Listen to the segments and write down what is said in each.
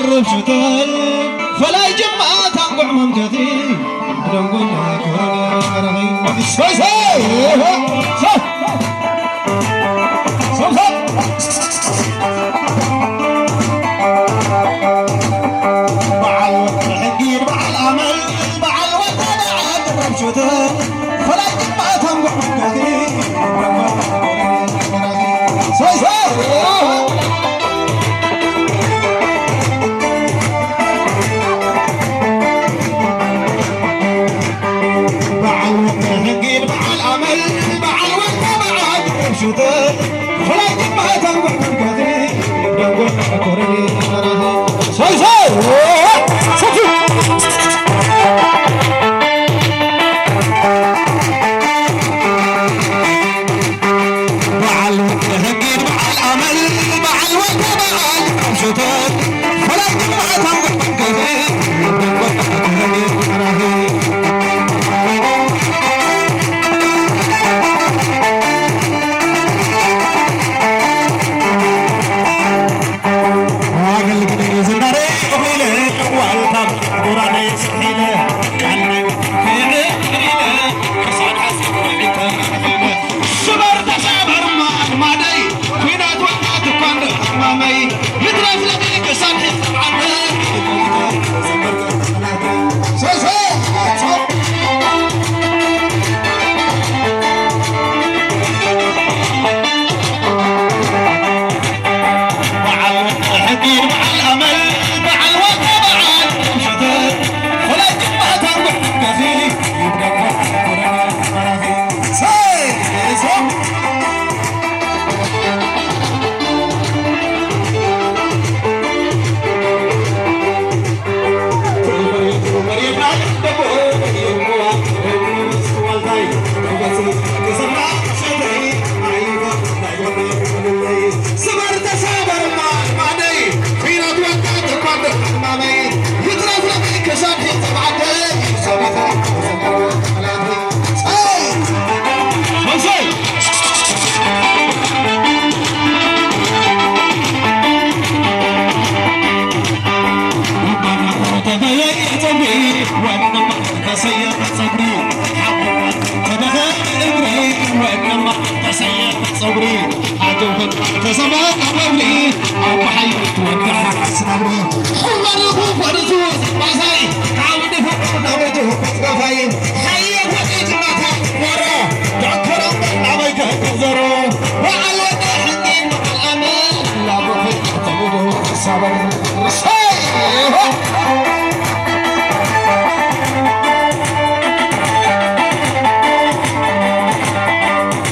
ርብሽተን ፈላይ ጅማ ታንጉዕ መምከቲ ብደንጎና ኮረና ረኺ። ሰይ ሰይ! ሰይ! ሰይ ሰይ! በዓል ወዲ ሕጊ፣ በዓል ኣመል፣ በዓል ወዲ በዓል ርብሽተን ፈላይ ጅማ ታንጉዕ መምከቲ ብደንጎና ኮረና ረኺ። ሰይ ሰይ! በዓል ወዲ ሕጊ፣ በዓል ኣመል፣ በዓል ወዲ በዓል ርብሽተን ፈላይ ጅማ ታንጉዕ መምከቲ ደንጎና ኮረና ረኺ። ሰይ ሰይ! ሰይ! በዓል ሕጊ በዓል ኣመል በዓል ወልደ በዓል ሸተት ፈላይ ግንባታ ወንገት ዋገል ግደይ ዝናረይ እኺለ ዋልታ ጉራደይ ስሒለ ቃልናይ ክሳድ ሓሳብ ስበር ተሰበር ማድማደይ፣ ኲናት ወጣት እኳ እንደ ሕማመይ፣ ይትረፍ ለደይ ክሳድ ሕዝብ ዓመይ። ሰሰ! በዓል ሕጊ፣ በዓል ኣመል፣ በዓል ወልደ፣ በዓል ሸተት፣ ፈላይ ጅማታ እንጉሕ ገፊ፣ ይብደጎ፣ ጎረና፣ መራፊ። ሰይ! ሰይ!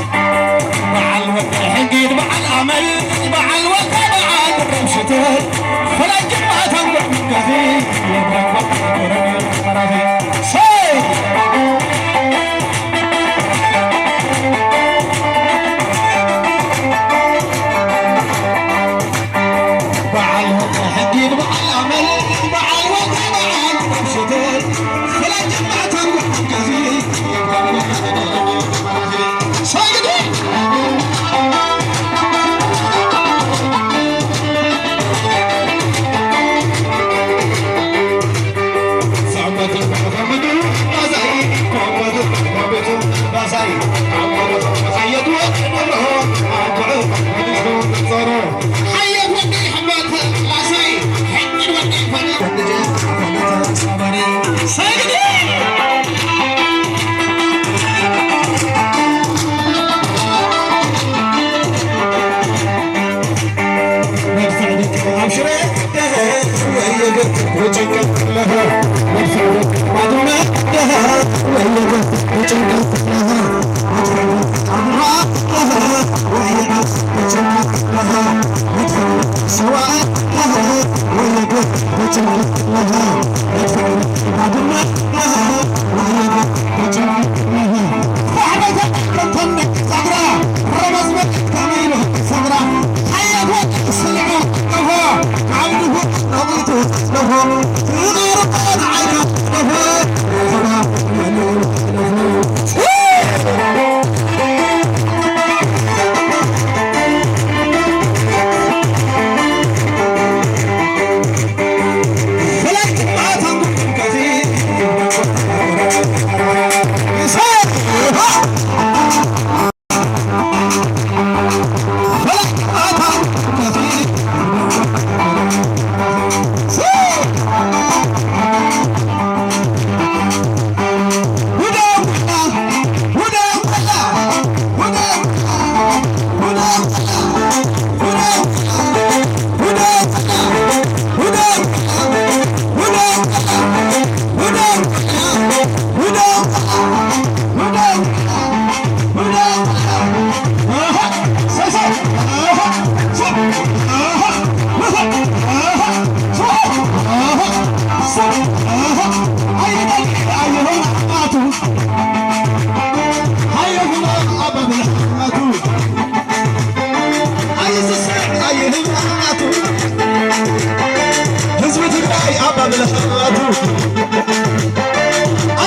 በዓል ወዲ ሕጊ፣ በዓል ኣመል፣ በዓል ወልደ፣ በዓል ርምሽት፣ ፈላይ ጅማታ እንጉዕ ምንጋዚ፣ የብረቆ ኮረኒ መራፊ። ሰይ! በዓል ሕጊ፣ በዓል ኣመል፣ በዓል ወልደ፣ በዓል ርምሽት፣ ፈላይ ጅማታ እንጉዕ ምንጋዚ፣ የብረቆ ኮረኒ መራፊ። ሰግድ!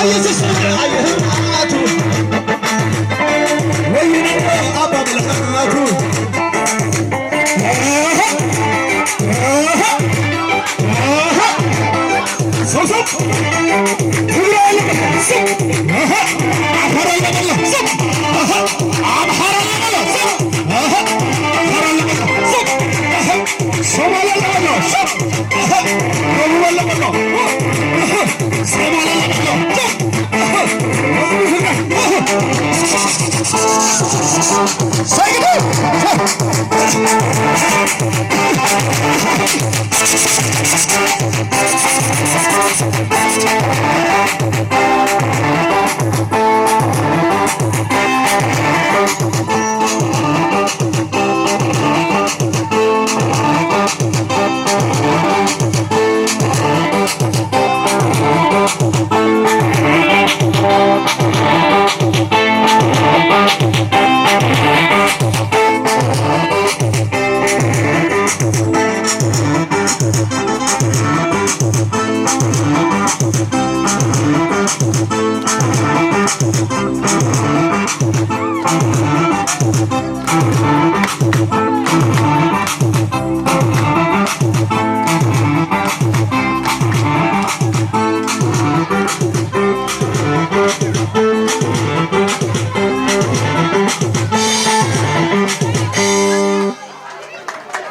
ኢየሱስ ኣየህማቱ ወይኔ ኣባ ብልሓቱ ሰብሰብ ትግራይ ስብ ኣምሓራ ኣለበሎ ስብ ኣምሓራ ኣለበሎ ስብ ኣምሓራ ኣለበሎ ስብ ሶማሌ ኣለበሎ ስብ ደቡብ ኣለበሎ ሶማሌ ኣለበሎ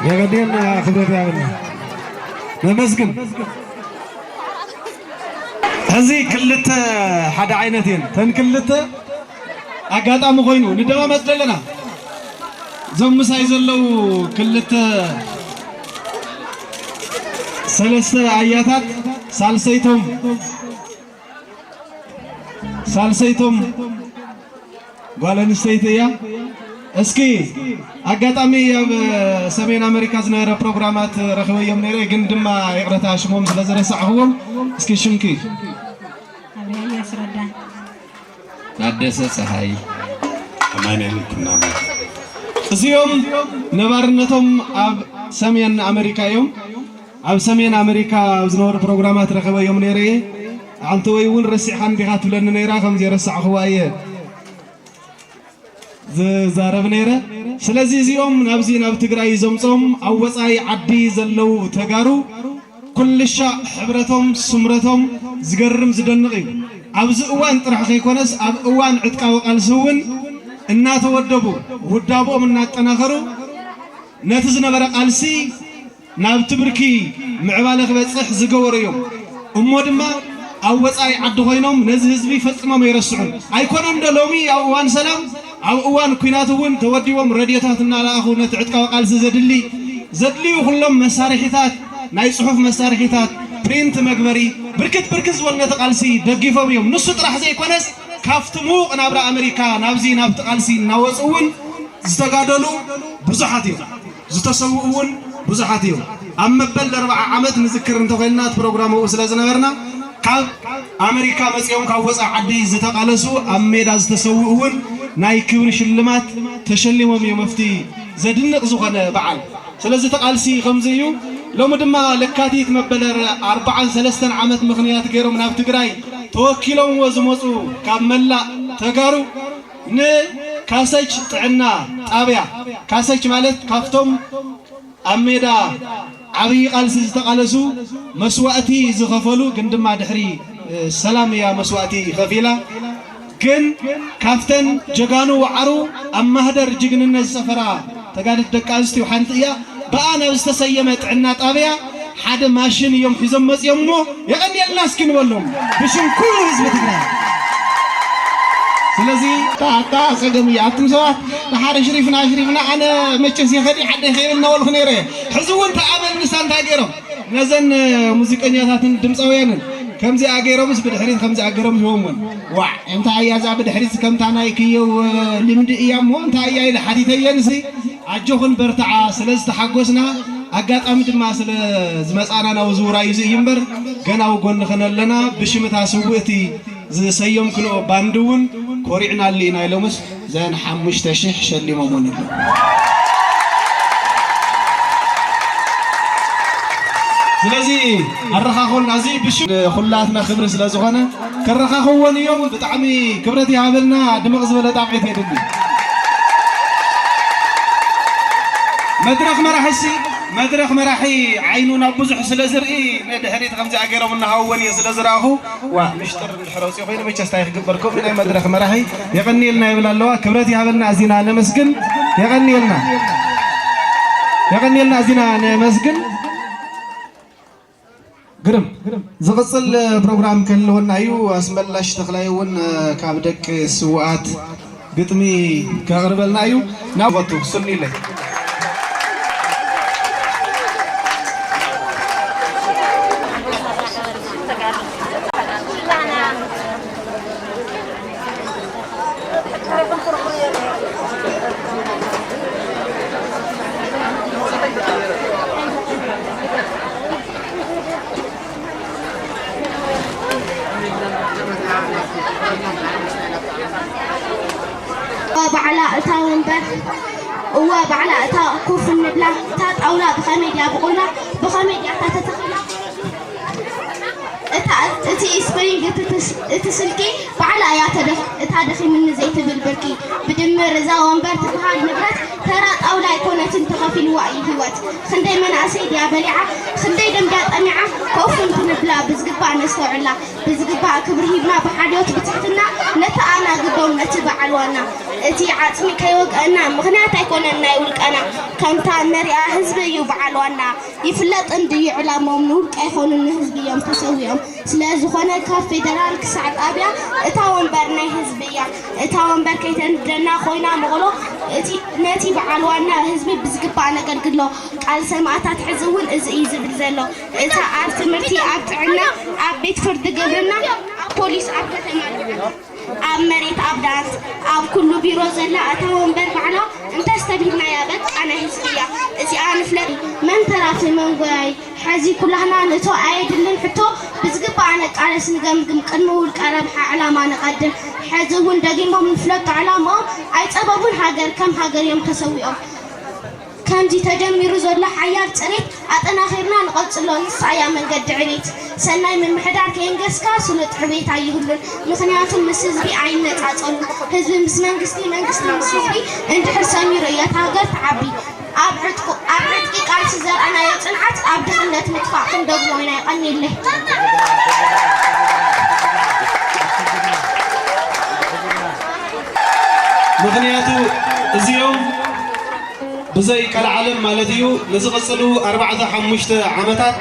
የቐንየልና ክብረት ይሃበልና። ነመስግን። ሕዚ ክልተ ሓደ ዓይነት እየን። ተን ክልተ ኣጋጣሚ ኮይኑ ንደማመፅ ዘለና። እዞም ምሳይ ዘለዉ ክልተ ሰለስተ ኣያታት ሳልሰይቶም ሳልሰይቶም ጓል ኣንስተይቲ እያ። እስኪ ኣጋጣሚ ኣብ ሰሜን ኣሜሪካ ዝነበረ ፕሮግራማት ረኺበዮም ነይረ፣ ግን ድማ ይቕረታ ሽሞም ስለ ዝረሳዕኽዎም፣ እስኪ ሽምኪ። ኣብርሃ ያስረዳ። ታደሰ ፀሃይ። ኣማኑኤል ኩናማ። እዚኦም ነባርነቶም ኣብ ሰሜን ኣሜሪካ እዮም። ኣብ ሰሜን ኣሜሪካ ኣብ ዝነበሩ ፕሮግራማት ረኺበዮም ነይረ እየ። ሓንቲ ወይ እውን ረሲዕኻን ዲኻ ትብለኒ ነይራ፣ ከም ዘይረሳዕኽዋ እየ ዝዛረብ ነይረ። ስለዚ እዚኦም ናብዚ ናብ ትግራይ ዘምፅኦም ኣብ ወፃኢ ዓዲ ዘለዉ ተጋሩ ኩልሻዕ ሕብረቶም፣ ስምረቶም ዝገርም ዝደንቕ እዩ። ኣብዚ እዋን ጥራሕ ከይኮነስ ኣብ እዋን ዕጥቃዊ ቃልሲ እውን እናተወደቡ ውዳብኦም እናጠናኸሩ ነቲ ዝነበረ ቃልሲ ናብቲ ብርኪ ምዕባለ ክበፅሕ ዝገበሩ እዮም። እሞ ድማ ኣብ ወፃኢ ዓዲ ኮይኖም ነዚ ህዝቢ ፈፂሞም ኣይረስዑን። ኣይኮነን ዶ ሎሚ ኣብ እዋን ሰላም፣ ኣብ እዋን ኲናት እውን ተወዲቦም ረድዮታት እናለኣኹ ነቲ ዕጥቃዊ ቃልሲ ዘድሊ ዘድልዩ ኩሎም መሳርሒታት፣ ናይ ፅሑፍ መሳርሒታት፣ ፕሪንት መግበሪ፣ ብርክት ብርክት ዝበሉ ነቲ ቃልሲ ደጊፎም እዮም። ንሱ ጥራሕ ዘይኮነስ ካብቲ ምዉቕ ናብራ ኣመሪካ ናብዚ ናብቲ ቃልሲ እናወፁ እውን ዝተጋደሉ ብዙሓት እዮም። ዝተሰውኡ እውን ብዙሓት እዮም። ኣብ መበል ኣርብዓ ዓመት ንዝክር እንተኾይንና እቲ ፕሮግራም ኣብኡ ስለ ዝነበርና ካብ ኣመሪካ መፂኦም ካብ ወፃኢ ዓዲ ዝተቓለሱ ኣብ ሜዳ ዝተሰውኡ እውን ናይ ክብሪ ሽልማት ተሸሊሞም እዮም ኣብቲ ዘድንቕ ዝኾነ በዓል። ስለዚ እቲ ቃልሲ ከምዚ እዩ። ሎሚ ድማ ለካቲት መበል ኣርብዓን ሰለስተን ዓመት ምኽንያት ገይሮም ናብ ትግራይ ተወኪሎምዎ ዝመፁ ካብ መላእ ተጋሩ ንካሰች ጥዕና ጣብያ፣ ካሰች ማለት ካብቶም ኣብ ሜዳ ዓብዪ ቃልሲ ዝተቓለሱ መስዋእቲ ዝኸፈሉ ግን ድማ ድሕሪ ሰላም እያ መስዋእቲ ከፊላ ግን ካብተን ጀጋኑ ዋዕሩ ኣብ ማህደር ጅግንነት ዝሰፈራ ተጋደልቲ ደቂ ኣንስትዮ ሓንቲ እያ። ብኣ ናብ ዝተሰየመ ጥዕና ጣብያ ሓደ ማሽን እዮም ሒዞም መፅዮም እሞ የቐንየልና እስኪ ንበሎም ብሽም ኩሉ ህዝቢ ትግራይ። ስለዚ ኣታ ጸገም እዩ። ኣቱም ሰባት ንሓደ ሽሪፍና ሽሪፍና ኣነ መቸስ የኸዲ ዓደይ ከይብል ነበልኩ ነይረ። ሕዚ እውን ተኣመን ንሳ እንታይ ገይሮም ነዘን ሙዚቀኛታትን ድምፃውያንን ከምዚኣ ገይሮምስ ብድሕሪት ከምዚኣ ገይሮም ሂቦምወን። ዋዕ እንታይ እያ እዛ ብድሕሪት ከምታ ናይ ክየው ልምዲ እያ እሞ እንታይ እያ ኢለ ሓቲተየንሲ ኣጆኹን በርትዓ ስለ ዝተሓጎስና ኣጋጣሚ ድማ ስለ ዝመፃና ናብ ዝውራይ እዚ እዩ እምበር ገና ኣብ ጎንኽን ኣለና ብሽምታ ስውእቲ ዝሰየምክንኦ ባንዲ እውን ኮሪዕናሉ ኢና ኢሎምስ ዘን ሓሙሽተ ሽሕ ሸሊሞም እውን ኣለዉ። ስለዚ ኣረኻኾልና እዚ ብሽም ኩላትና ክብሪ ስለ ዝኾነ ክረኻኽብዎን እዮም። ብጣዕሚ ክብረት ይሃበልና። ድምቕ ዝበለ ጣቕዒት የድሊ። መድረኽ መራሒ ሲ መድረኽ መራሒ ዓይኑ ናብ ብዙሕ ስለ ዝርኢ ንድሕሪት ከምዚኣ ገይሮም እናሃውወን እየ ስለ ዝረኣኹ ዋ ምሽጥር እንድሕር ወፂኡ ኮይኑ መቸስ እንታይ ክግበር ከምኡ ናይ መድረኽ መራሒ የቐንየልና ይብል ኣለዋ። ክብረት ይሃበልና ኣዚና ነመስግን። የቐንየልና የቐንየልና ኣዚና ነመስግን። ግርም ዝቕፅል ፕሮግራም ክህልወና እዩ። ኣስመላሽ ተኽላይ እውን ካብ ደቂ ስውኣት ግጥሚ ከቕርበልና እዩ። ናብ ቱ ስኒለይ ባዕላ እታ ወንበር እወ ባዕላ እታ ኮፍ እንብላ እታ ጣውላ ብኸመይ ድያ ብቑላ ብኸመይ ድያ እታ ተተኺላ እታ እቲ ስፕሪንግ እቲ ስልኪ ባዕላ እያ እታ ደኺምኒ ዘይትብል ብርኪ ብድምር እዛ ወንበር ትበሃል ንብረት ተራ ጣውላ ኣይኮነትን ተኸፊልዋ እዩ ህይወት ክንደይ መናእሰይ ድያ በሊዓ ክንደይ ደም ድያ ጠሚዓ ኮፍ እንትንብላ ብዝግባእ ነስተውዕላ ብዝግባእ ክብሪ ሂብና ብሓልዮት ብትሕትና ነተኣናግዶም ነቲ በዓል ዋና እቲ ዓፅሚ ከይወግአና ምኽንያት ኣይኮነን ናይ ውልቀና ከምታ ንሪኣ ህዝቢ እዩ በዓል ዋና ይፍለጥ እንድዩ ዕላሞም ንውልቀ ኣይኮኑን ንህዝቢ እዮም ተሰዊኦም ስለዝኾነ ካብ ፌደራል ክሳዕ ጣብያ እታ ወንበር ናይ ህዝቢ እያ እታ ወንበር ከይተንደና ኮይና መቕሎ ነቲ በዓል ዋና ህዝቢ ብዝግባእ ነገልግሎ ቃል ሰማእታት ሕዚ እውን እዚ እዩ ዝብል ዘሎ እታ ኣብ ትምህርቲ ኣብ ጥዕና ኣብ ቤት ፍርዲ ግብርና ኣብ ፖሊስ ኣብ ከተማ ኣብ መሬት ኣብ ዳንስ ኣብ ኩሉ ቢሮ ዘላ እታ ወንበር ባዕላ እንተስተብሂልናያ በቃ ናይ ህዝቢ እያ እዚኣ ንፍለጥ መን ተራፊ መን ጎያይ ሐዚ ኩላህና ንእቶ ኣየድልን ሕቶ ብዝግባኣ ነቃለስ ንገምግም ቅድሚ ውልቀ ረብሓ ዕላማ ንቐድም ሐዚ እውን ደጊሞም ንፍለጦ ዕላምኦም ኣይፀበቡን ሃገር ከም ሃገር እዮም ተሰዊኦም ከምዚ ተጀሚሩ ዘሎ ሓያል ፅሬት ኣጠናኺርና ንቐፅሎ ንሳ እያ መንገዲ ዕቤት ሰናይ ምምሕዳር ከየንገስካ ስሉጥ ዕቤት ኣይህሉን ምኽንያቱ ምስ ህዝቢ ኣይነፃፀሉን ህዝቢ ምስ መንግስቲ መንግስቲ ምስ ህዝቢ እንድሕር ሰሚሩ እያ እታ ሃገር ትዓቢ ኣብ ዕጥቂ ቃልሲ ዘርኣናዮ ፅንዓት ኣብ ድኽነት ምጥፋእ ክንደግሞ ኢና የቐንየለይ። ምኽንያቱ እዚኦም ብዘይ ቀልዓለም ማለት እዩ ንዝቕፅሉ ኣርባዕተ ሓሙሽተ ዓመታት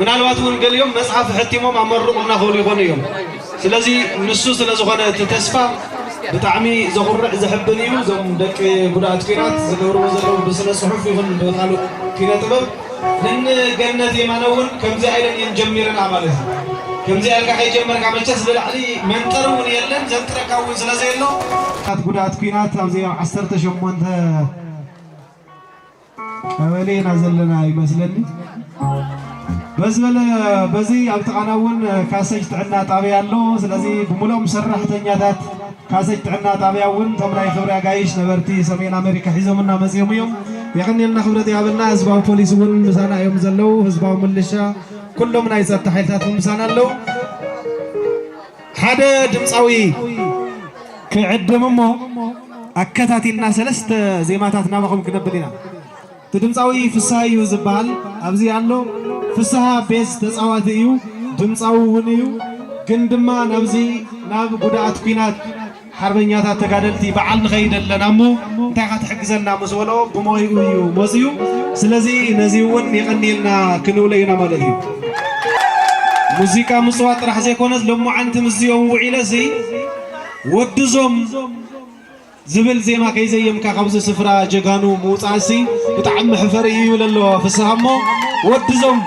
ምናልባት እውን ገሊኦም መፅሓፍ ሕቲሞም ኣብ መርቑ እናኸሉ ይኾኑ እዮም። ስለዚ ንሱ ስለ ዝኾነ እቲ ተስፋ ብጣዕሚ ዘኹርዕ ዘሕብን እዩ። እዞም ደቂ ጉድኣት ኲናት ዝገብርዎ ዘለዉ ብስነ ፅሑፍ ይኹን ብኻልእ ኪነ ጥበብ ንገነት የማነ እውን ከምዚኣ ኢለን እየን ጀሚረንኣ ማለት እዩ። ከምዚኣ ኢልካ ከይጀመርካ መቸስ ብላዕሊ መንጠሪ እውን የለን ዘንጥረካ እውን ስለ ዘየሎ ጉድኣት ኲናት ኣብዚ ኣብ ዓሰርተ ሸሞንተ ቀበሌ ኢና ዘለና ይመስለኒ። በዚ በለ በዚ ኣብ ጥቓና እውን ካሰጅ ጥዕና ጣብያ ኣሎ። ስለዚ ብምልኦም ሰራሕተኛታት ካሰጅ ጥዕና ጣብያ እውን እቶም ናይ ክብሪ ኣጋይሽ ነበርቲ ሰሜን ኣሜሪካ ሒዞምና መፂኦም እዮም። የቐንየልና ክብረት ይሃበልና። ህዝባዊ ፖሊስ እውን ምሳና እዮም ዘለዉ። ህዝባዊ ምልሻ ኩሎም ናይ ፀጥታ ሓይልታት እውን ምሳና ኣለዉ። ሓደ ድምፃዊ ክዕድም እሞ ኣከታቲልና ሰለስተ ዜማታት ናባኹም ክነብል ኢና። እቲ ድምፃዊ ፍስሃ እዩ ዝበሃል ኣብዚ ኣሎ። ፍስሃ ቤዝ ተፃዋቲ እዩ፣ ድምፃዊ እውን እዩ። ግን ድማ ናብዚ ናብ ጉድኣት ኲናት ሓርበኛታት ተጋደልቲ በዓል ንኸይድ ኣለና እሞ እንታይ ኢኻ ትሕግዘና ምስ በሎ ብሞይኡ እዩ መፅዩ። ስለዚ ነዚ እውን የቐንየልና ክንብሎ ኢና ማለት እዩ። ሙዚቃ ምፅዋት ጥራሕ ዘይኮነስ ሎማዓንቲ ምስዚኦም ውዒለሲ ወድዞም ዝብል ዜማ ከይዘየምካ ካብዚ ስፍራ ጀጋኑ ምውፃእሲ ብጣዕሚ መሕፈሪ እዩ ይብል ኣሎ ፍስሃ እሞ ወድዞም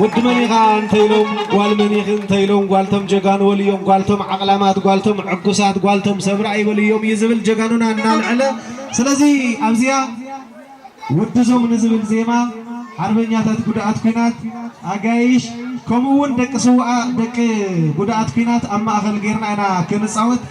ወዲ መን ኢኻ እንተኢሎም ጓል መን ኢኺ እንተኢሎም ጓልቶም ጀጋኑ ወልዮም ጓልቶም ዓቕላማት ጓልቶም ዕጉሳት ጓልቶም ሰብ ራእይ ወልዮም እዩ ዝብል ጀጋኑና እናልዐለ ስለዚ ኣብዚኣ ወድዞም ንዝብል ዜማ ሓርበኛታት ጉድኣት ኲናት ኣጋይሽ ከምኡ እውን ደቂ ስውኣ ደቂ ጉድኣት ኲናት ኣብ ማእኸል ጌርና ኢና ክንፃወት